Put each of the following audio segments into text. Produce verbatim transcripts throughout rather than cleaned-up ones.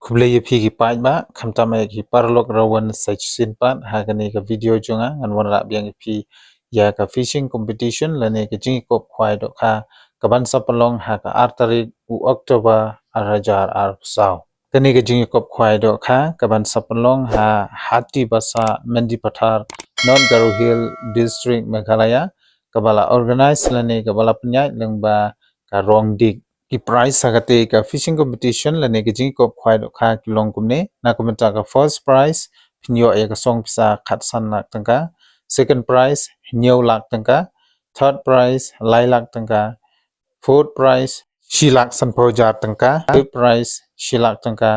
Khublei ïa phi ki paidbah, khamtam ïa ki paralok rawan sa shisien pat ha kane ka video jong nga, ngan wanrah biang ïa phi ïa ka fishing competition lane ka jingïakop khwai dohkha kaban sa pynlong ha ka ar tarik u October ar hajar arphew saw. Kane ka jingïakop khwai dohkha kaban sa pynlong ha Hati Basa, Mendipathar, North Garo Hills District, Meghalaya, kaba la organise lane kaba la pynïaid lyngba ka Rong Dik. Ki prize ha kata ka fishing competition lane ka jingïakop khwai dohkha ki long kumne. Na ka bynta ka first prize, phin ïoh ïa ka song pisa khatsan lak tyngka. Second prize, hynñiew lak tyngka. Third prize, lai lak tyngka. Fourth prize, shi lak sanphew hajar tyngka. Fifth prize, shi lak tyngka.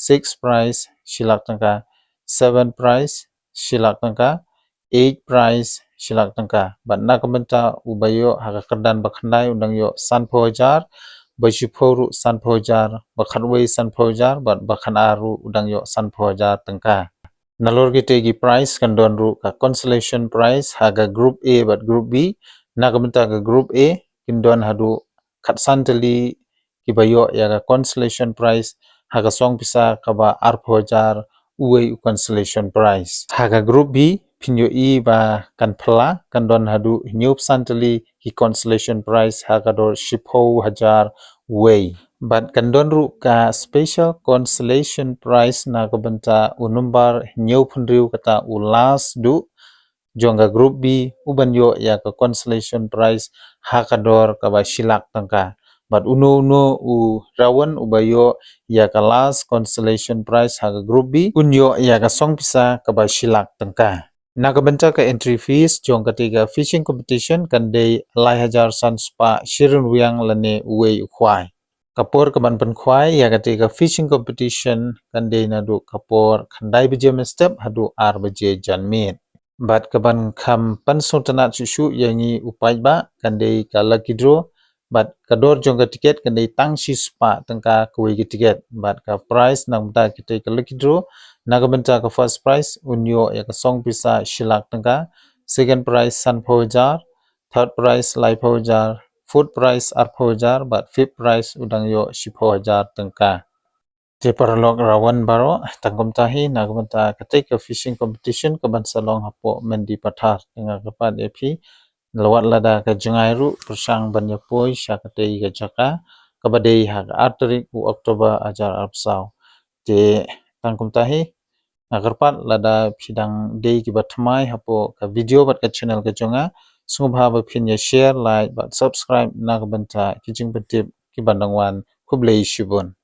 Sixth prize, shi lak tyngka. Seventh prize, shi lak tyngka. Eighth prize, shi lak tyngka. Bad na ka bynta uba ïoh ha ka kyrdan ba khyndai u dang ïoh sanphew hajar, ba shiphew ruh sanphew hajar, ba khatwei sanphew hajar, bad ba khatar ruh u dang ïoh sanphew hajar tyngka. Nalor kita ki prize kan don ruh ka consolation prize ha ka group A bad group B. Na ka bynta ka group A kin don haduh khatsan tylli kiba ïoh ïa ka consolation prize ha ka song pisa kaba arphew hajar uwei u consolation prize. Ha ka group B phin ïohi ba kan phylla, kan don haduh hynñiewphew san tylli ki consolation prize ha ka dor shiphew hajar wei. Bad kan don ruh ka special consolation prize na ka bynta u number hynñiewphew hynriew, kata u last duh jong ka group B, uban ïoh ïa ka consolation prize ha ka dor kaba shi lak tyngka. Bad uno uno u rawan uba ïoh ïa ka last consolation prize ha ka group B, un ïoh ïa ka song pisa kaba shi lak tyngka. Na ka bynta ka entry fees jong kata ka fishing competition kan dei lai hajar san spah shi ryngwiang lane uwei u khwai. Ka por kaban pynkhwai ïa kata ka fishing competition kan dei naduh ka por khyndai baje mynstep haduh ar baje janmiet. Bad kaban kham pynsngewtynnad shuh shuh ïa ngi u paidbah kan dei ka lucky draw. Bad ka dor jong ka tiket kan dei tang shi spah tyngka kawei ka tiket. Bad ka prize na ka bynta kata ka lucky draw, na ka bynta ka first prize un ïoh ïa ka song pisa shi lak tyngka. Second prize sanphew hajar. Third prize laiphew hajar. Fourth prize arphew hajar. Bad fifth prize u dang ïoh shiphew hajar tyngka. Te paralok rawan baroh, tang kumta hi na ka bynta kata ka fishing competition kaban sa long hapoh Mendipathar. Te nga kyrpad ïa phi, wat lada ka jngai ruh pyrshang ban ïa poi sha kata ka jaka kaba dei ha ka ar tarik u October hajar arphew saw. Te tang kumta hi, nga kyrpad lada phi dang dei kiba thymmai hapoh ka video bad ka channel ka jong nga, sngewbha ba phin ïa share, like bad subscribe na ka bynta ki jingpyntip kiban dang wan. Khublei shibun.